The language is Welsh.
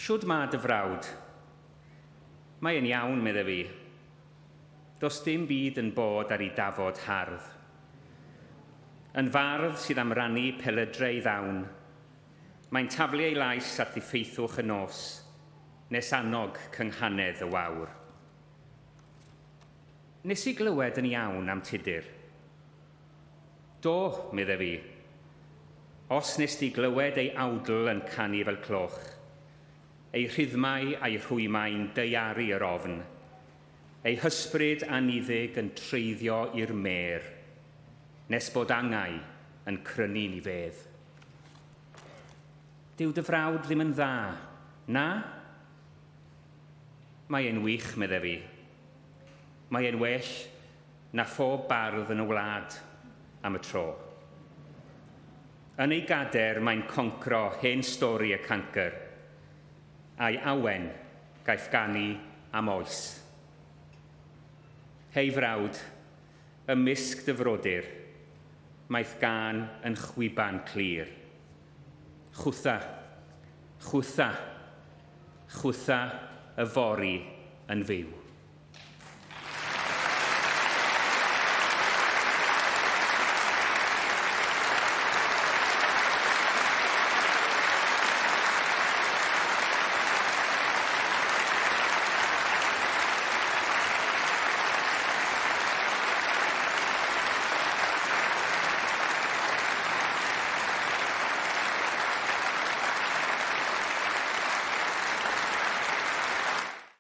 Shwd ma dy frawd? Mae e'n iawn, medde fi. Does dim byd yn bod ar ei dafod hardd. Yn fardd sydd am rannu pelydrau ei ddawn, mae'n taflu ei lais at ddiffeithwch y nos, nes annog cynghanedd y wawr. Nes i glywed yn iawn am Tudur. Do, medde fi. Os nes di glywed ei awdl yn canu fel cloch, ei rhythmau a'i rhwymau'n daearu yr ofn, ei hysbryd anniddig yn treiddio i'r mêr, nes bod angau yn crynu'n ei fedd. Dyw dy frawd ddim yn dda, na? Mae e'n wych, medde fi. Mae e'n well na phob bardd yn y wlad am y tro. Yn ei gader mae'n concro hen stori y cancr, a'i awen gaiff ganu am oes. Hei frawd, ymysg dy frodyr, mae'th gân yn chwiban clir. Chwtha, chwtha, chwtha yfory yn fyw.